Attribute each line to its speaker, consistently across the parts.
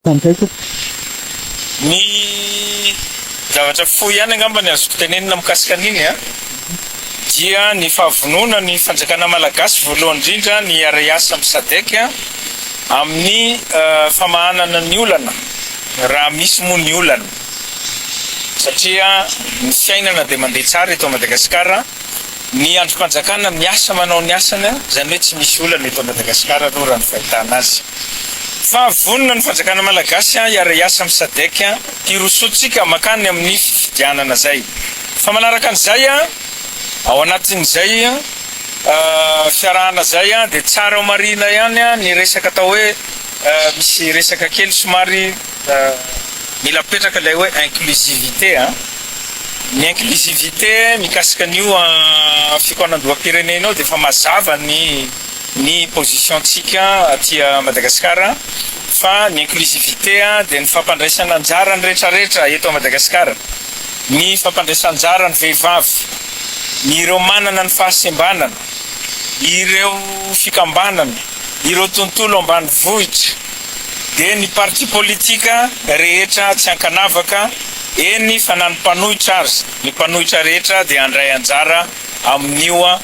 Speaker 1: Ny zavatra fohy ihany angamba ny azoko tenenina mikasika an'iny an, dia ny fahavonona ny fanjakana malagasy voalohany indrindra ny hiara-hiasa amin'ny Sadec amin'ny famahanana ny olana raha misy moa ny olana satria ny fiainana dia mandeha tsara eto Madagasikara. Ny andrim-panjakana miasa manao ny asany, izany hoe tsy misy olana eto Madagasikara aloha raha ny fahitana azy. Fa vonona ny fanjakana malagasy hiara-hiasa amin'ny Sadec hirosoantsika mankany amin'ny fifidianana izay. Fa manaraka an'izay, ao anatin'izay fiarahana izay dia tsara ho marihina ihany ny resaka atao hoe misy resaka kely somary Mila apetraka ilay hoe inclusivité a! Ny inclusivité mikasika an'io fikaonandoham-pirenena io dia efa mazava ny ny position-tsika aty Madagasikara fa ny inclusivité dia ny fampandraisana anjara ny rehetrarehetra eto Madagasikara, ny fampandraisana anjara ny vehivavy, ny ireo manana ny fahasembanana, ireo fikambanana, ireo tontolo ambanivohitra. dia ny parti politika rehetra tsy ankanavaka, eny fa na ny mpanohitra aza, ny mpanohitra rehetra dia handray anjara amin'io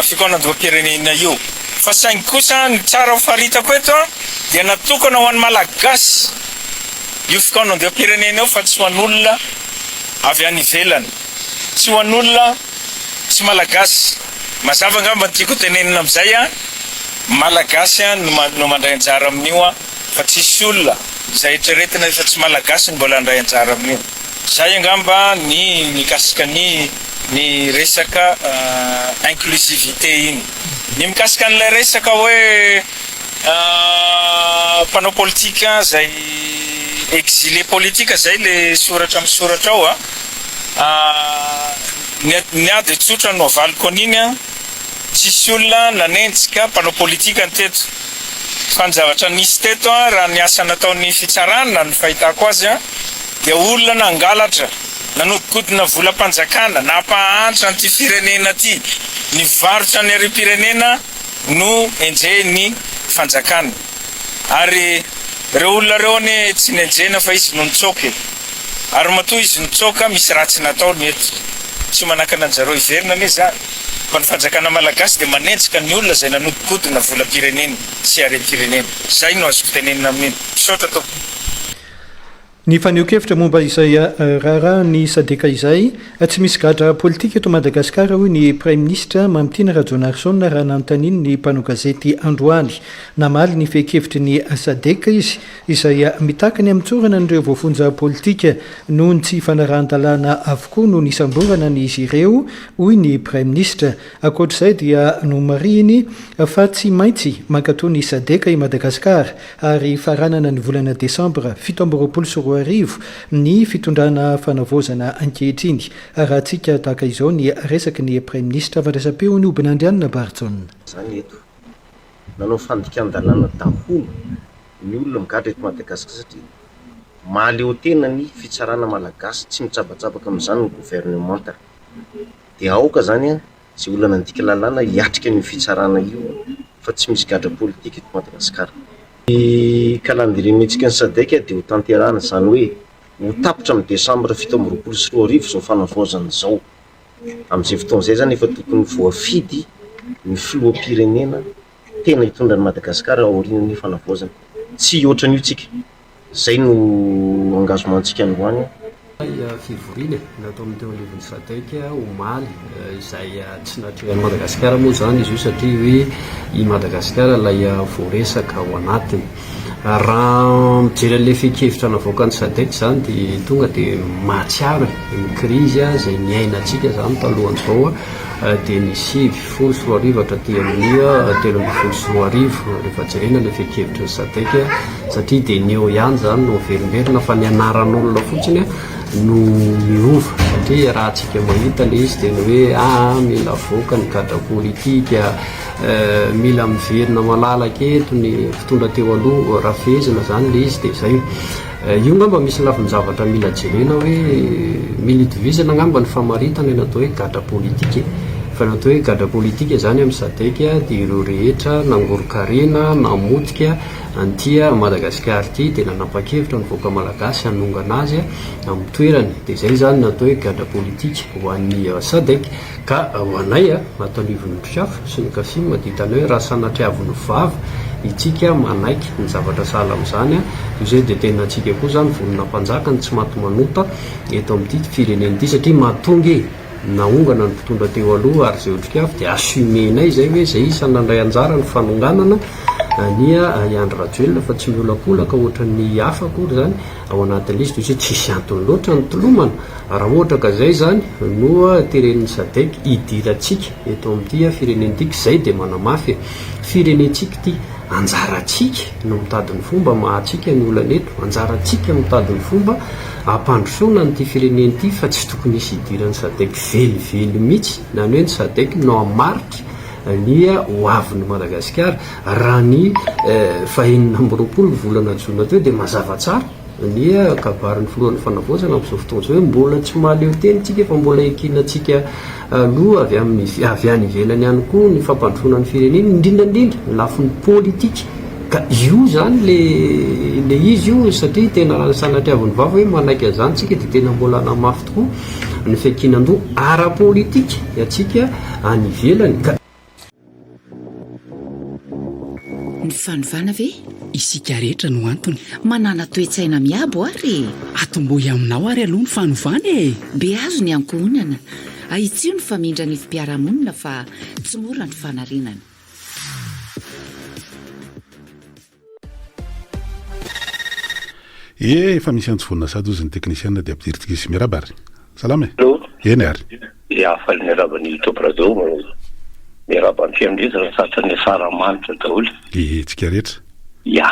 Speaker 1: fikaonandoham-pirenena io. Fa saingy kosa ny tsara ho faritako eto dia natokana ho an'ny Malagasy io fikaonandoham-pirenena io fa tsy ho an'olona avy any ivelany, tsy ho an'olona tsy Malagasy. Mazava angamba ny tiako tenenina amin'izay an! Malagasy an no mandray anjara amin'io an! Fa tsisy olona izay eritreretina efa tsy Malagasy no mbola handray anjara amin'io. Izay angamba ny mikasika ny ny resaka inclusivité iny. Ny mikasika an'ilay resaka hoe mpanao politika izay exilé politique izay le soratra misoratra ao an! Ny ahy dia tsotra no avaliko an'iny an! Tsisy olona nanenjika mpanao politika ny teto fa ny zavatra nisy teto an, raha ny asa nataon'ny fitsarana ny fahitako azy an, dia olona nangalatra, nanodikodina volam-panjakana, nampahantra an'ity firenena ity, nivarotra ny harem-pirenena no enjehin'ny fanjakana. Ary ireo olona ireo anie tsy nenjehina fa izy no nitsoaka e! Ary matoa izy nitsoaka misy ratsy nataony eto. Tsy manakana anjareo hiverina anie zany. Fa ny fanjakana malagasy dia manenjika ny olona izay nanodikodina volam-pirenena sy harem-pirenena. Zay no azoko tenenina amin'iny. Misaotra tompoko.
Speaker 2: Ny fanehoan-kevitra momba izay raharahan'ny Sadec izay, tsy misy gadra politika eto Madagasikara hoy ny Praiminisitra Mamitiana Rajaonarison raha nanontanian'ny mpanao gazety androany. Namaly ny fehin-kevitry ny Sadec izy izay mitaky ny hamotsorana an'ireo voafonja politika noho ny tsy fanarahan-dalàna avokoa no nisamborana an'izy ireo hoy ny Praiminisitra. Ankoatra izay dia nomarihiny fa tsy maintsy mankato ny Sadec i Madagasikara ary faranana ny volana desambra 2027 ny fitondrana fanavaozana ankehitriny. Arahantsika tahaka izao ny resaky ny Praiminisitra Fandraisam-peon'i Hobinandrianina Barijaona.
Speaker 3: Izany eto. Nanao fandikan-dalàna daholo ny olona migadra eto Madagasikara satria mahaleotena ny fitsarana malagasy, tsy mitsabatsabaka amin'izany ny governemanta. Dia aoka izany Izay olona nandika lalàna hiatrika an'io fitsarana io fa tsy misy gadra politika eto Madagasikara. Ny calendrier mihetsika ny Sadec dia ho tanterahana, izany hoe ho tapitra amin'ny desambra 2027 izao fanavaozana izao. Amin'izay fotoana izay izany efa tokony voafidy ny filoham-pirenena tena hitondra an'i Madagasikara aorian'ny fanavaozana. Tsy hihoatra an'io tsika. Izay no engagement-ntsika androany.
Speaker 4: Ilay fivoriana nataon'ny teo anivon'ny Sadec omaly izay tsy natrehan'i Madagasikara moa izany izy io satria hoe i Madagasikara ilay voaresaka ao anatiny. Raha mijery an'ilay fehin-kevitra navoakan'ny Sadec izany dia tonga dia mahatsiaro e, ny krizy izay niainantsika izany talohan'izao dia ny 2019 hatraty amin'ny 2013 rehefa jerena ilay fehin-kevitry ny Sadec. Satria dia ny eo ihany izany no miverimberina fa ny anaran'olona fotsiny no miova satria raha tsika mahita ilay izy dia ny hoe aa mila avoaka ny gadra politika, mila miverina malalaka eto ny mpitondra teo aloha, raha fehezina izany ilay izy dia izay. Io angamba misy lafin-javatra mila jerena hoe mila itovizana angamba ny famaritana ny atao hoe gadra politika e. Fa ny atao hoe gadra politika izany amin'ny Sadec dia ireo rehetra nangoron-karena, namotika an'ity Madagasikara ity dia nanapa-kevitra ny vahoaka malagasy hanongana azy amin'ny toerany. Dia izay izany no atao hoe gadra politika ho an'ny Sadec. Ka ho anay ato anivon'ny Otrikafo sy ny Kasim dia hitanay hoe raha sanatriavin'ny vava itsika manaiky ny zavatra sahala amin'izany, toy izay dia tena antsika koa izany vonona hampanjaka ny tsy maty manota eto amin'ity firenena ity satria mahatonga e! Naongana ny mpitondra teo aloha ary izay Otrikafo dia assumer-nay izay hoe izay isan'ny nandray anjara ny fanonganana an'i Andry Rajoelina fa tsy miolakolaka ohatran'ny hafa akory izany ao anatin'ilay izy toy izay tsisy antony loatra ny tolomana. Raha ohatra ka izay izany no teren'ny Sadec hidirantsika eto amin'ity firenena ity, izay dia manamafy e! Firenentsika ity, anjarantsika no mitady ny fomba hamahantsika ny olana eto, anjarantsika mitady ny fomba hampandrosoana an'ity firenena ity fa tsy tokony hisy hidiran'ny Sadec velively mihitsy, na ny hoe ny Sadec no hamaritra ny ho avin'i Madagasikara. Raha ny fahenina amby 20 volana jona teo dia mazava tsara. Ny kabarin'ny filohan'ny fanavaozana amin'izao fotoana izao hoe mbola tsy mahaleo tena isika fa mbola ekenantsika aloha avy amin'ny avy any ivelany ihany koa ny fampandrosoana ny firenena, indrindra indrindra ny lafiny politika. Ka io izany le le izy io satria tena raha ny sanatriavin'ny vava hoe manaiky an'izany isika dia tena mbola hanamafy tokoa ny fiankinan-doha ara-politika antsika any ivelany ka.
Speaker 5: Ny fanovana ve?
Speaker 6: Isika rehetra no antony.
Speaker 5: Manàna toe-tsaina miabo ary e!
Speaker 6: Atombohy aminao ary aloha ny fanovana e!
Speaker 5: Beazo ny ankohonana, ahitsio ny famindra ny fiarahamonina fa tsy mora ny fanarenana.
Speaker 7: Ee, efa misy antso vonona sady hozy ny teknisiana dia ampidirintsika izy. Miarahaba ary. Salama e.
Speaker 8: Allô.
Speaker 7: Eny ary.
Speaker 8: Ya, faly miarahaba ny Top Radio, miarahaba ny fiandrizana tratran'ny asaramanitra daholo.
Speaker 7: Ee, tsika rehetra.
Speaker 8: Ya,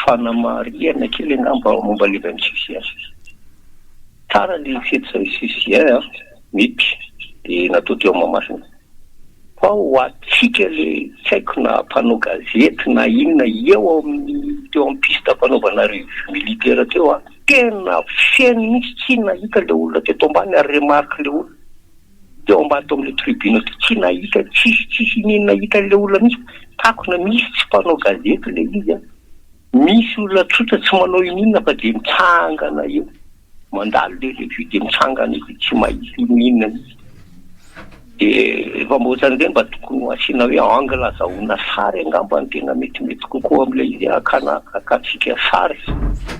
Speaker 8: fanamarihana kely angamba momba le 26 juin. Tsara le fety 26 juin an, mety, dia natao teo Mahamasina. Fa ho antsika le tsy haiko na mpanao gazety na inona eo amin'ny teo amin'ny piste fanaovana revue militaire teo an, tena feno mihitsy tsy nahita le olona teto ambany ary remarque le olona teo ambany teo amin'le tribune teo tsy nahita tsisy tsisy iniana nahita an'le olona mihitsy takona misy tsy mpanao gazety le izy an, misy olona tsotra tsy manao iniana fa de mitsangana eo. Mandalo le revue de mitsangana izy tsy mahita inona mihitsy. De efa mba ohatran'ireny mba tokony ho asiana hoe angle azahoana sary angamba no tena metimety kokoa amin'ilay izy hakana hakantsika sary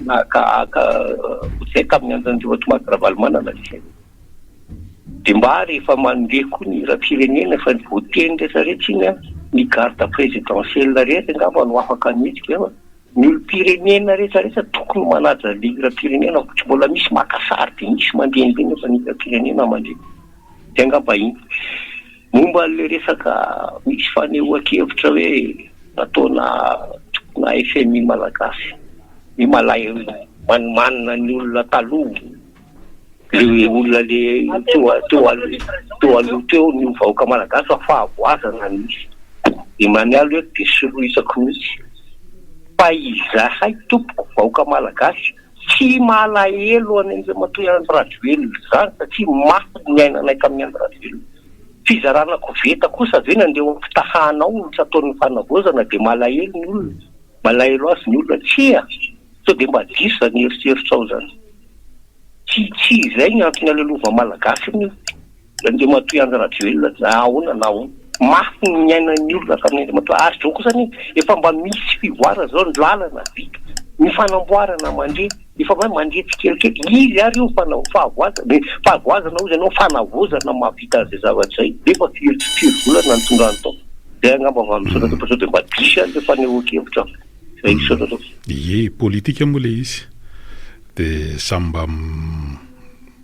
Speaker 8: na haka haka ohatr'izay tamin'ny andron'i Marc Ravalomanana izay. De mba rehefa mandeha koa ny hiram-pirenena efa voateny rehetra rehetra iny an, ny garde présidentielle rehetra angamba no afaka mihetsika fa Ny olom-pirenena rehetra rehetra tokony manaja le hiram-pirenena fa tsy mbola misy maka sary dia misy mandehandeha nefa ny hiram-pirenena mandeha. Zay angamba iny. Momba an'le resaka misy fanehoan-kevitra hoe nataona tompona FMI malagasy hoe malahelo manimanina ny olona taloha. Le olona le teo teo teo aloha teo ny vahoaka malagasy fa fahavoazana no misy. Emmanuel hoe dia soloisako mihitsy fa izahay tompoko vahoaka malagasy tsy malahelo an'i Andriamatoa Andry Rajoelina izany satria mafy ny niainanay tamin'i Andry Rajoelina. Fizarana koveta kosa ve ny andeha ho ampitahanao no tsy ataon'ny fanavaozana dia malahelo ny olona, malahelo azy ny olona. Tsia! Sao dia mba diso izany eritreritrao izany. Tsy tsy izay ny antony alelova malagasy ny Andriamatoa Andry Rajoelina na ahoana na ahoana. Mafy ny niainan'ny olona tamin'ny Andriamatoa ary izao kosa anie efa mba misy fivoarana izao ny lalana vita, ny fanamboarana mandeha, efa mba mandeha tsikelikely. Izy ary io fana- fahavoazana, ny fahavoazana hozy ianao fanavaozana mahavita an'izay zavatra izay nefa firy firy volana nitondrany tao. Izay angamba vao misaotra tompoko sao dia mba diso ihany ilay fanehoan-kevitra. Izay misaotra tompoko.
Speaker 7: Ie, politika moa ilay izy. Dia samy mba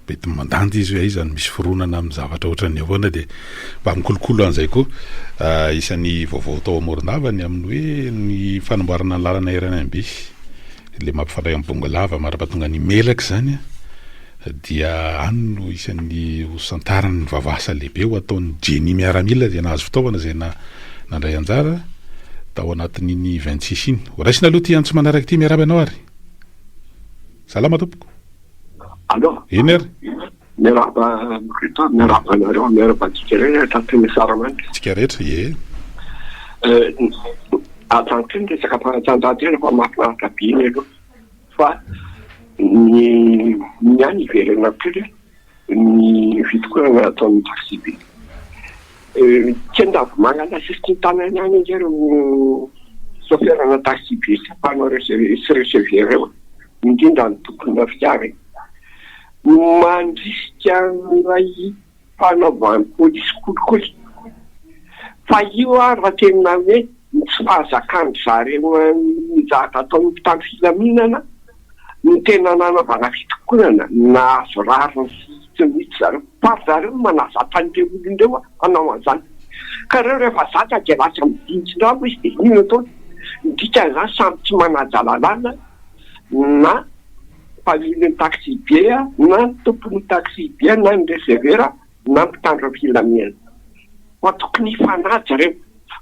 Speaker 7: mety mandanja izy hoe aiza no misy fironana amin'ny zavatra ohatran'ny ahoana dia mba mikolokolo an'izay koa. Isan'ny vaovao tao Morondava ny amin'ny hoe ny fanamboarana ny lalana RNB ilay mampifandray amin'i Bongolava mandra-pahatonga an'i Melaky izany dia any no isan'ny ho santaran'ny vavasa lehibe ho ataon'ny Jenny miaramila izay nahazo fitaovana izay nandray anjara tao anatin'iny 26 iny. Ho raisina aloha ity antso manaraka ity, miarahaba anao ary. Salama tompoko.
Speaker 8: Allo.
Speaker 7: Eny ary.
Speaker 9: Miarahaba Bruto, miarahaba anareo, miarahaba antsika rehetra tratry ny Asaramanitra.
Speaker 7: Antsika rehetra, ie.
Speaker 9: Ajanoko ny resaka fanatanjahantena fa mahafinaritra be iny aloha fa ny ny ahy hiverenako kely ny fitokonana ataon'ny taxi-be. Kendavomanga lasisin'ny tanana any ange ireo chauffeur-na taxi-be sy mpanao sy receveur ireo, indrindra ny tompona fiara e. Mandrisika an'ilay fanaovan'ny polisy kolikoly. Fa io ary raha tena hoe ny tsy fahazakan-dry zareo ny zavatra ataon'ny mpitandro filaminana no tena nanaovana fitokonana, nahazo rariny sy hitsiny mihitsy zareo. Fa ry zareo no manazatra an'ireo olona ireo hanao an'izany. Ka ireo rehefa zatra dia lasa midinjin-drambo izy dia iny no ataony. Ny dikan'izany samy tsy manaja lalàna na mpamilin'ny taxi-be na ny tompon'ny taxi-be na ny receveur na mpitandro ny filaminana. Fa tokony hifanaja ireo.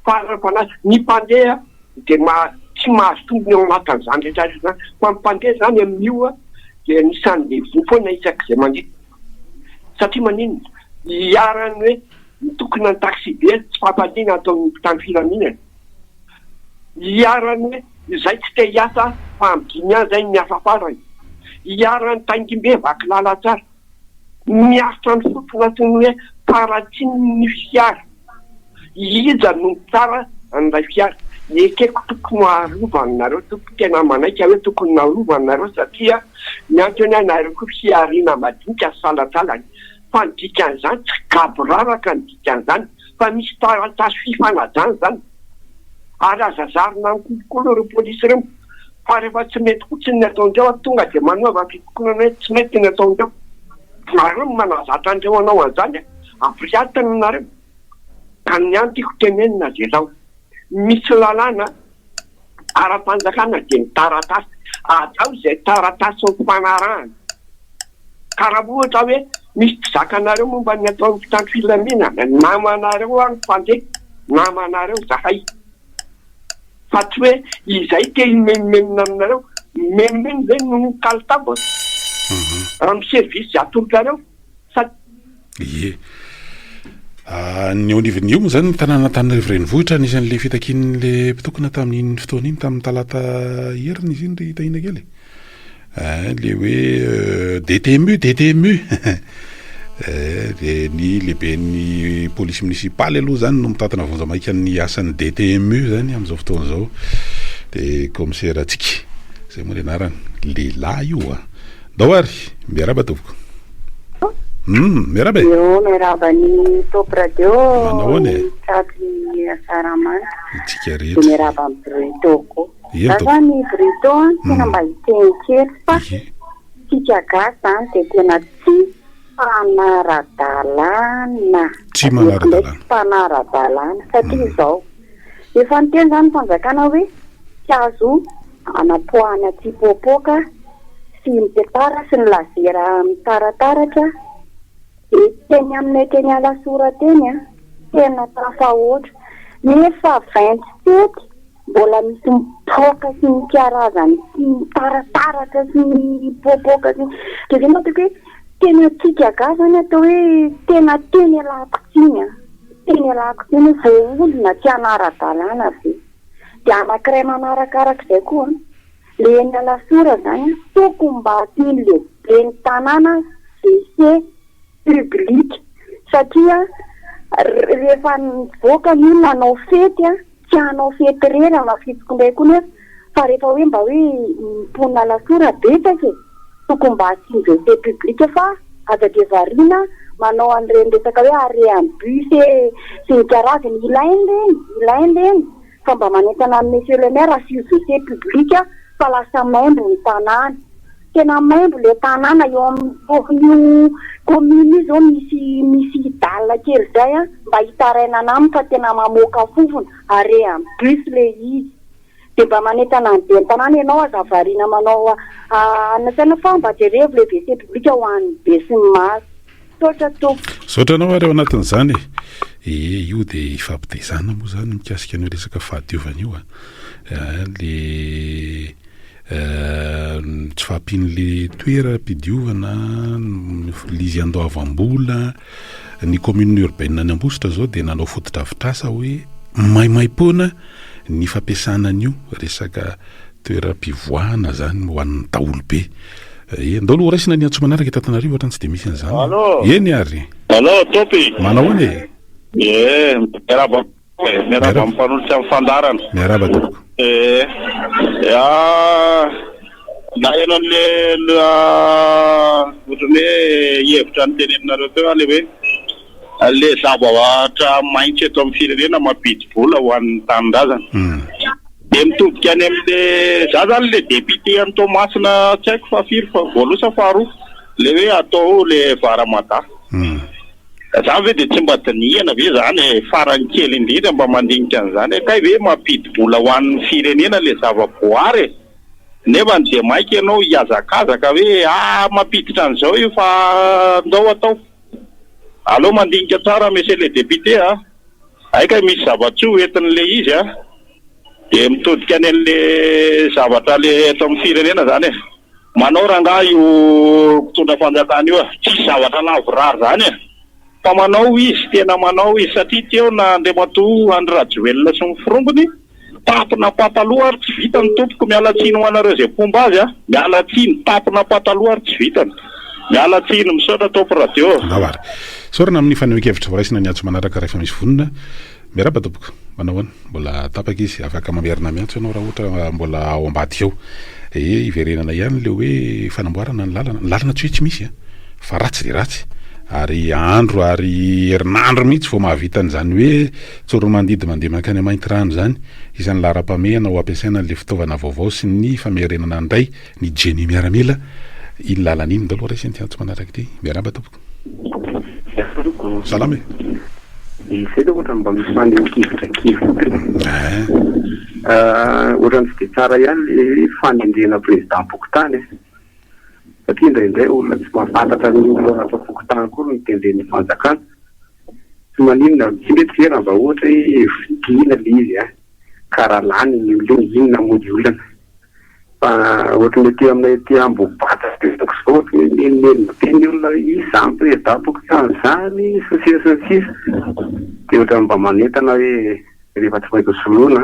Speaker 9: Fa raha mifanaja, ny mpandeha dia maha- tsy mahazo tombony ao anatin'izany rehetra rehetra izany. Fa ny mpandeha izany amin'io dia anisan'ny voa foana isak'izay mandeha. Satria maninona? Iharan'ny hoe mitokona ny taxi-be tsy fampandriana ataon'ny mpitandro filaminana. Iharan'ny hoe izay tsy te hiasa fa amin'ny dimy ihany izay ny miasa farany. Iharan'ny taingim-be vaky lalantsara. Miaritra ny fofona sy ny hoe faharatsian'ny fiara. Iza no mitsara an'ilay fiara? Ekeko tokony arovana nareo tompoko, tena manaiky aho hoe tokony narovana nareo satria ny antony hoe nareo koa fihariana madinika sy salantsalany. Fa ny dikan'izany tsy gaboraraka ny dikan'izany fa misy taratasy fifanajana izany ary aza zarina amin'ny kolikoly ireo polisy ireo fa rehefa tsy mety fotsiny ny ataondreo tonga dia manaova fitokonana hoe tsy mety ny ataondreo. Nareo no manazatra an'ireo hanao an'izany a! Ampihatiny nareo. Ka ny ahy tiako tenenina dia izao, misy lalàna ara-panjakana dia ny taratasy, atao izay taratasy nifanarahana. Ka raha ohatra hoe misy tsy zakanareo momba ny ataon'ny mpitandro filaminana, namanareo aho no mpandeha, namanareo izahay. Fa tsy hoe izay te himenomenona aminareo, mimenomenona ve noho ny kalitao amin'ny service izay atolotrareo sa.
Speaker 7: Ie. Ny eo anivon'ny io moa izany ny tanàn'Antananarivo renivohitra anisan'ilay fitakian'ilay mpitokona tamin'iny fotoana iny tamin'ny talata heriny izy iny ry Tahiana kely e. Eh, le hoe DTMU, DTMU. Eh, de ny lehiben'ny polisy munisipaly aloha zany no mitantana vonjamaika ny asan'ny DTMU zany amin'izao fotoana izao. De kaomisera Tsiky, zay moa ny anarany. Lehilahy io a. Ndao ary, miarahaba tompoko. Hum, miarahaba e.
Speaker 10: Eo, miarahaba ny Top Radio.
Speaker 7: Manao ahoana e?
Speaker 10: Tratry ny Asaramanitra.
Speaker 7: Itsika rehetra.
Speaker 10: De miarahaba an'i Bruto koa.
Speaker 7: Eny
Speaker 10: Za
Speaker 7: tompoko.
Speaker 10: zany Bruto an, tena mba hiteny kely fa tsika gasy zany dia tena tsy mpanara-dalàna.
Speaker 7: Tsy manara-dalàna.
Speaker 10: Tsy mpanara-dalàna satria izao, efa niteny zany ny fanjakana hoe tsy azo anapoahana tsipoapoaka sy ny petara sy ny lazera mitarataratra Dia teny aminay teny Alasora teny an, tena tafahoatra. Nefa 27 mbola misy mipoaka sy ny karazany sy mitarataratra sy mipoapoaka sy dia zay no ataoko hoe tena tsika gasy zany atao hoe tena teny ialako tsiny an, teny ialako tsiny hoe voaolona tsy hanara-dalàna ve. Dia anankiray manarakarak'izay koa an. Le eny Alasora zany an, tokony mba asiany le ben'ny tanàna WC public satria rehefa mivoaka ny olona hanao fety an, tsy hanao fety irery hanao fety indray koa nefa fa rehefa hoe mba hoe ny mponina Alasora betsaka e, tokony mba asiany WC public fa aza dia variana manao an'ireny resaka hoe arrêt en bus e sy ny karazany, ilaina ireny, ilaina ireny. Fa mba manentana an'i Monsieur le Maire asio WC public fa lasa maimbo ny tanàna. Tena maimbo le tanàna eo amin'ny tokon'io commune io zao misy misy dalle kely zay an, mba hitarainana aminy fa tena mamoaka fofona, arrêt en bus le izy. De mba manentana ny ben'ny tanàna ianao aza variana manao anona saina fa mba jerevo le WC public ho an'ny be sy ny maro. Misaotra tompoko.
Speaker 7: Misaotra anao ary ao anatin'izany e. Ee, io dia ifampitaizana moa izany mikasika an'io resaka fahadiovana io a. Le. Ny tsy fahampian'le toeram-pidiovana, ny izy andoavam-bola, ny commune urbaine any Ambositra zao dia nanao fotodrafitrasa hoe maimaimpoana ny fampiasana an'io resaka toeram-pivoahana zany ho an'ny daholobe. Eh, ndao aloha horaisina ny antso manaraka eto Antananarivo ohatrany tsy dia misy an'izany.
Speaker 11: Allô?
Speaker 7: Eny ary.
Speaker 11: Allô, Tompy?
Speaker 7: Manao ahoana e?
Speaker 11: Eh, miarahaba Miarahaba amin'ny mpanolotra ny fandaharana.
Speaker 7: Miarahaba tompoko.
Speaker 11: Eh, ah, naheno an'le ohatran'ny hoe hevitra noteneninareo teo aho le hoe le zavatra maitso eto amin'ny firenena mampidi-bola ho an'ny tanindrazana. Dia mitodika any amin'le za zany le député an'i Toamasina tsy haiko fa firy fa voalohany sa faharoa le hoe atao le Vara Mada. Zany ve dia tsy mba dinihana ve zany e? Farany kely indrindra mba mandinika an'izany e! Kay ve mampidi-bola ho an'ny firenena le zava-boary e? Nefany dia maika ianao hihazakazaka hoe ah mampiditra an'izao io fa ndao atao. Aleo mandinika tsara monsieur le député a! Hay kay misy zava-tsoa hoentin'le izy a! Dia mitodika any an'le zavatra le eto amin'ny firenena zany e! Manao rangahy io mpitondra fanjakana io a! Tsisy zavatra lavorary zany e! Fa manao izy, tena manao izy satria teo na Andriamatoa Andry Rajoelina sy ny forongony, tapina pataloha ary tsy vitany tompoko, miala tsiny ho anareo izay mpomba azy a! Miala tsiny, tapina pataloha ary tsy vitany. Miala tsiny, misaotra Top Radio.
Speaker 7: Andao ary. Isaorana amin'ny fanehoan-kevitra. Horaisina ny antso manaraka rehefa misy vonona. Miarahaba tompoko. Manao ahoana? Mbola tapaka izy. Afaka mamerina miantso ianao raha ohatra mbola ao ambadika ao. Ee, iverenana ihany ilay hoe fanamboarana ny lalana. Ny lalana tsy hoe tsy misy an, fa ratsy dia ratsy. Ary andro ary herinandro mihitsy vao mahavita an'izany hoe Tsoromandidy mandeha mankany Maintirano izany. Isan'ny laharam-pahamehana ho ampiasaina an'ilay fitaovana vaovao sy ny famerenana indray ny Génie miaramila iny lalana iny. Ndao aloha raisina ity antso manaraka ity. Miarahaba tompoko. Salama e.
Speaker 12: Izay aloha ohatran'ny mba misy fanehoan-kevitra kely fotsiny. Ohatran'ny tsy dia tsara ihany ilay fanendrena président-pokontany e. Satria indraindray olona tsy mahafantatra ny olona ao anaty fokontany akory no tendren'ny fanjakana. Tsy maninona, tsy mety ve raha mba ohatra hoe fidiana ilay izy an, ka raha lany iny olona iny, inona moa ny olana? Fa ohatry ny aty aminay aty Ambohibata betsaka izao ohatry ny hoe mimenomenona be ny olona hoe iza izany président-pokontany izany sy ny sisa sy ny sisa. Dia ohatran'ny mba manentana hoe rehefa tsy maintsy soloina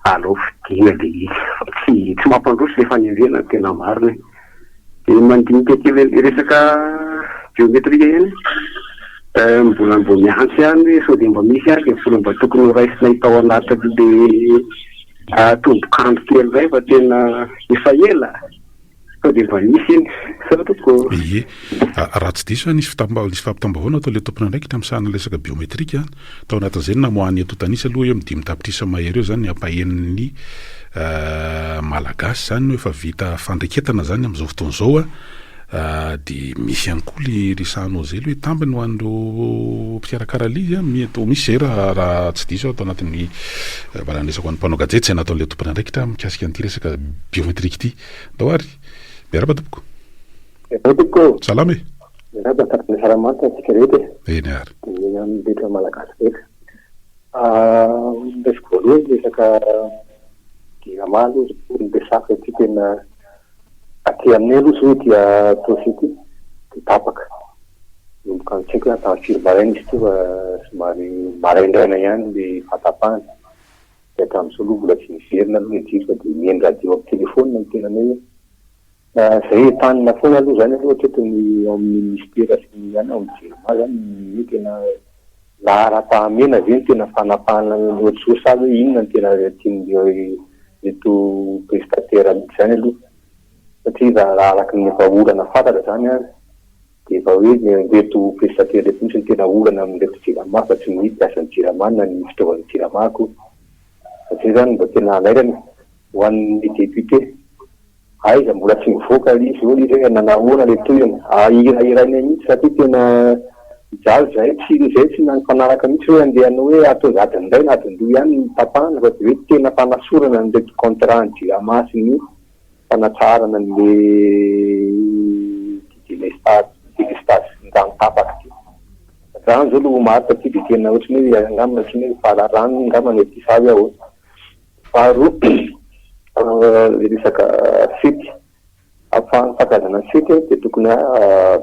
Speaker 12: aleo fidiana ilay izy fa tsy tsy mampandroso ilay fanendrena ny tena marina e. Dia mandinika kely an'ilay resaka biométrique ihany aho, mbola mbo miantso ihany hoe sao dia mba misy ary ilay vola mba tokony ho raisinay tao anatin'ilay Tombok'andro kely iray fa tena efa ela sao dia mba misy iny. Sao tompoko.
Speaker 7: Ie. Raha tsy diso aho nisy nisy fampitam-baovao nataon'ilay tompon'andraikitra misahana ny resaka biométrique an, tao anatin'izay no namoahany antontan'isa aloha eo amin'ny 5 tapitrisa mahery eo izany ny ampahenin'ny Malagasy izany no efa vita fandreketana izany amin'izao fotoana izao an. Dia misy ihany koa le resahanao zay le hoe tambiny ho an'ireo mpikarakara le izy an, mety ho misy zay raha raha tsy diso aho tao anatin'ny valan-dresaka ho an'ny mpanao gazety izay nataon'ilay tompon'andraikitra mikasika an'ity resaka biométrique ity. Ndao ary. Miarahaba tompoko.
Speaker 12: Miarahaba tompoko ô.
Speaker 7: Salama e.
Speaker 12: Miarahaba tratry ny asaramanitra antsika rehetra e.
Speaker 7: Eny ary.
Speaker 12: Dia amin'ny rehetra malagasy rehetra. Ny resako voalohany resaka Jirama aloha izao no resako satria tena Aty aminay aloha izao ity Ataosy ity dia tapaka. Nanomboka ny tsy haiko hoe tamin'ny firy maraina izy ity fa somary maraindraina ihany ilay fahatapahana. Dia hatramin'izao aloha mbola tsy niverina aloha ny jiro fa dia mihaino radio amin'ny telefaonina ny tenanay hoe. Izay entanina foana aloha izany aloha hatreto ny ao amin'ny minisitera sy ny any ao amin'ny jirama izany ny hoe tena Laharam-pahamehana ve ny tena fanapahana ny ohatr'izao sa hoe inona no tena tian'ireto prestataire mihitsy izany aloha? Satria raha araka ny efa olana fantatra izany an, dia efa hoe ireto prestataire ireto mihitsy no tena olana amin'ireto jirama fa tsy ny hoe mpiasan'ny jirama na ny fitaovan'ny jirama akory. Fa izay izany no mba tena hanairana e! Ho an'ny député. Aiza mbola tsy mivoaka le izy eo le izy hoe nanahoana le tohiny ahirahirainay mihitsy satria tena mijaly zahay tsy zay tsy nifanaraka mihitsy hoe andeha hanao hoe ataovy adiny iray na adiny roa ihany ny tapahana fa de hoe tena fanasorana an'ireto contrat ny jirama sy ny fanatsaharana an'le ty delestazy delestazy sy ny rano tapaka ty rano zao aloha omaly taty de tena ohatran'ny hoe angamba ohatran'ny hoe fararano angamba ny aty sa hoe ahoana Faharoa, Ilay resaka fety. Afahan'ny fankalazana ny fety dia tokony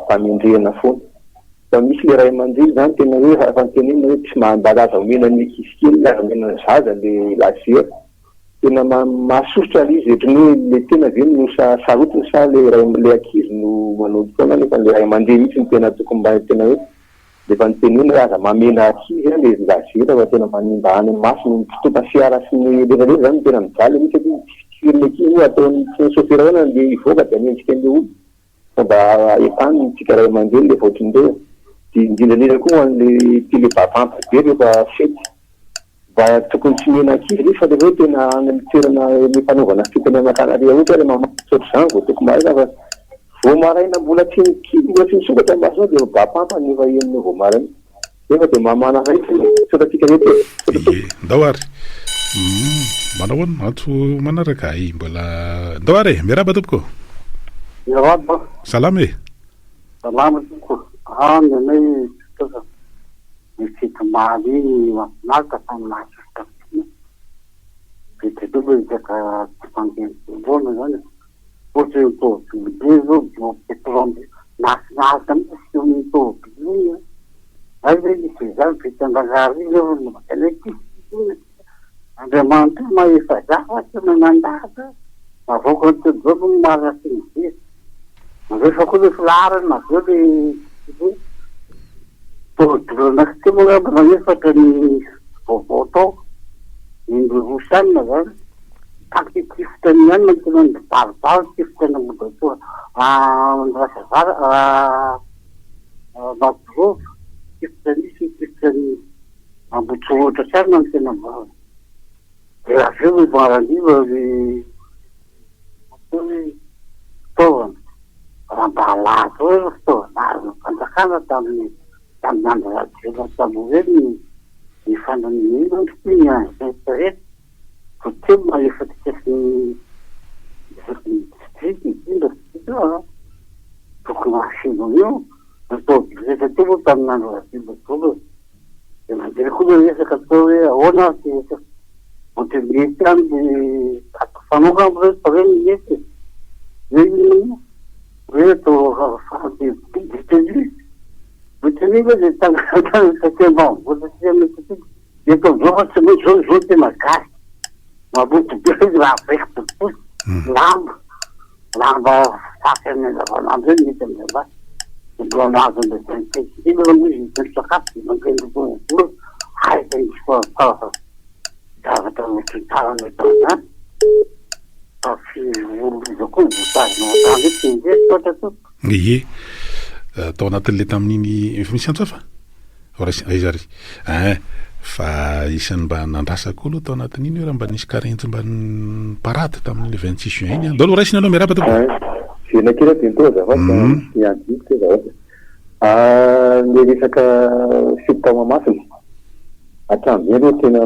Speaker 12: hamendrehana foana. Fa misy ilay ray aman-dreny izany tena hoe efa notenenina hoe tsy mba aza omena ny ankizy kely, aza omena ny zaza ilay laser. Tena mahasosotra ilay izy ohatran'ny hoe ilay tena ve no sarotiny sa ilay ray ilay ankizy no manao foana nefa ilay ray aman-dreny mihitsy no tena tokony mba tena hoe Efa notenenina hoe aza mamela ankizy an le laser fa tena manimba any amin'ny maso ny mpitondra fiara sy ny rehetra rehetra zany no tena mijaly mihitsy satria tifitifirin'ny ankizy moa ataon'ny tsy ny chauffeur ahoana andeha hivoaka dia hanenjika an'le olona fa mba entano tsika ray aman-dreny rehefa ohatran'ireo e dia indrindra indrindra koa ho an'le tele bavampa be rehefa fety Mba tokony tsy mena ankizy ve fa le hoe tena any amin'ny toerana le fanaovana fety any Antananarivo ohatra le mamatsy ohatr'izany vao tokony maraina fa vao maraina mbola tsy mikimpy mbola tsy misokatra ny masonao dia efa bapampa ny efa henonao vao maraina nefa dia mamana raitra e! Misaotra antsika rehetra e! Misaotra
Speaker 7: tompoko. Ie, ndao ary. Humm, manao ahoana? Antso manaraka? Hay, mbola. Ndao ary e! Miarahaba tompoko.
Speaker 13: Miarahaba.
Speaker 7: Salama e!
Speaker 13: Salama tompoko. Ah, ny anay tsotra. Ny fety omaly iny mahafinaritra fa ny mahasosotra fotsiny be dia be ilay resaka tsy fandehandehanana izany e. Ohatra hoe ny tômôbily be izao eo pétrole mahafinaritra mihitsy feon'ny tômôbily iny an. Aiza izy dia izany vita an-dRangahary iny nefa mbola tena hoe tsisy intsony. Andriamanitra io mahefa zavatra manandanja navoakany teo daholo ny marina sy ny diso. Nalefa koa ilay filaharana avy eo ilay Tômôbila anankitelo angamba na efatra ny vaovao tao, ny Rosiana zany, taky tifitra ny ihany no tena nibaribary tifitra ny Ambohijatovo, Andrasazara, Ambatorova, tifitra nisy ny tifitra ny Ambohitsorohitra tsara no tena mba, dia avy eo mibarandiva ny atao hoe fitaovana. Raha mba halaza eo ireo fitaovana azon'ny fanjakana tamin'ny tamin'ny andro Rajoelina taloha ireny ny ny fanamiana toy ny engins rehetra vao telo mahefa antsika sy ny isaky ny district indrindra io an, tokony hafeno an'io ny tôbily rehetra teo moa tamin'ny andro Rajoelina daholo e. Dia mandeha koa ilay resaka atao hoe ahoana ary ity resaka ohatran'ny mety ihany le daty fanao angamba hoe fa hoe mety e. Hoe inona moa? Hoe atao faran'izay détenu. Détenu ve dia tany taty ambanivohitra aty amin'ny taty. Eto amin'izao fa tsy maintsy izao izao tena gasy. Maloto be ilay raha vaiki-boribory, lamba. Lamba fitafy amin'ny andavanandro eny mety amin'izay dia mbola mahazo an'ilay textile aloha izy mitondra sakafo dia mandeha mivola aiza misy fa zavatra ohatran'ny ohatran'izany fa firy iza koa no voatazona ao an-trano eto dia ndeha misaotra tompoko.
Speaker 7: Ie, tao anatin'ilay tamin'iny efa misy antso hafa? Raisina aiza ary? Ein, fa isan'ny mba nandrasako koa aloha tao anatin'iny hoe raha mba nisy karenjy mba ni-parade tamin'iny le 26 juin iny an. Ndao aloha raisina aloha, miarahaba tompoko.
Speaker 12: Ein, velona kely aho bientôt azafady fa misy adinoko teo azafady. Le resaka fety tao Mahamasina, hatramin'izay aloha tena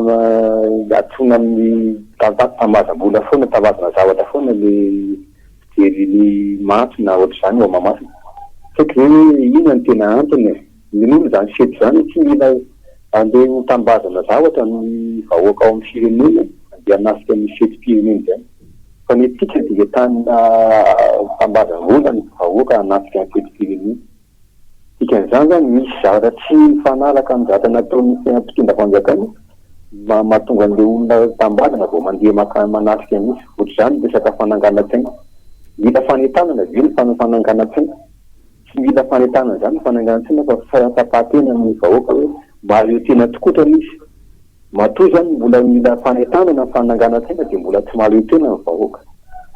Speaker 12: iantsoana amin'ny tambazam-bola foana, tambazana zavatra foana le fijery ny matso na ohatr'izany ao Mahamasina. Tsy haiko ve hoe inona no tena antony e? Minono izany fety izany tsy mila andeha ho tambazana zavatra ny vahoaka ao amin'ny firenena andeha hanafika ny fetim-pirenena izany. Fa ny antsika dia entanina tambazam-bola ny vahoaka hanafika ny fetim-pirenena. Dikan'izany izany misy zavatra tsy mifanaraka amin'ny zavatra nataon'ny mpitondra fanjakana mahatonga an'ilay olona tambazana vao mandeha maka manatrika mihitsy. Ohatr'izany ny resaka fananganan-tsaina. Mila fanentanana ve ny fananganan-tsaina? Tsy mila fanentanana izany ny fananganan-tsaina fa fahatsapan-tena ny vahoaka hoe mahaleo tena tokoa ny izy. Matoa izany mbola mila fanentanana ny fananganan-tsaina dia mbola tsy mahaleo tena ny vahoaka.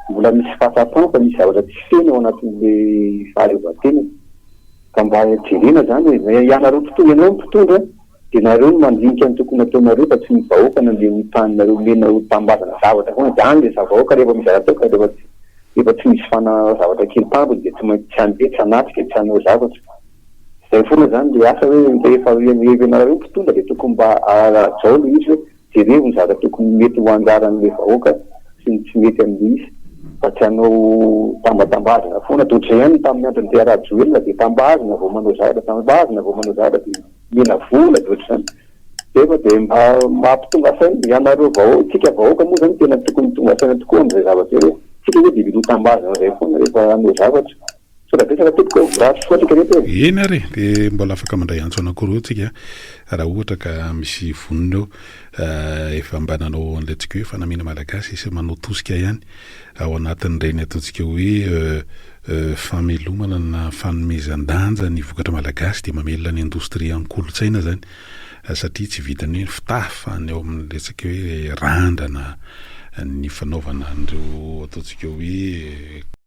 Speaker 12: Mbola misy fahatsapana fa misy zavatra tsy feno ao anatin'ilay fahaleovantena. Ka mba jerena izany e. Ianareo mpitondra, ianao mpitondra dia nareo no mandinika ny tokony hataonareo fa tsy ny vahoaka no andeha ho taninareo omena ho tambazana zavatra foana dia any le vahoaka rehefa misy zavatra atao ka rehefa tsy rehefa tsy misy fana zavatra kely tambiny dia tsy maintsy tsy handeha tsy hanatrika tsy hanao zavatra zay foana zany le asa hoe rehefa ianareo mpitondra dia tokony mba arajao le izy hoe jereo ny zavatra tokony mety ho anjaran'le vahoaka sy ny tsy mety amin'le izy fa tsy hanao tambatambazana foana dia ohatr'izay ihany ny tamin'ny andron'i Pierre Rajoelina dia tambazana vao manao zavatra tambazana vao manao zavatra dia Mila vola dia ohatr'izany. Nefa dia mba mampitonga saina ianareo vahoaka, tsika vahoaka moa zany tena tokony tonga saina tokoa amin'izay zavatra izay hoe tsika ve dia mila ho tambazana izay foana rehefa hanao zavatra. Misaotra betsaka tompoko ô, mirary soa antsika rehetra e.
Speaker 7: Eny ary e, dia mbola afaka mandray antso anankiroa tsika raha ohatra ka misy vonona eo. Efa mba nanao an'ilay antsika hoe fanamiana malagasy sy manao tosika ihany ao anatin'ireny ataontsika hoe famelomana na fanomezan-danja ny vokatra malagasy dia mamelona ny indostrian-kolontsaina izany satria tsy vitan'ny hoe ny fitafy fa ny ao amin'ny resaka hoe randrana, ny fanaovana an'ireo ataontsika hoe.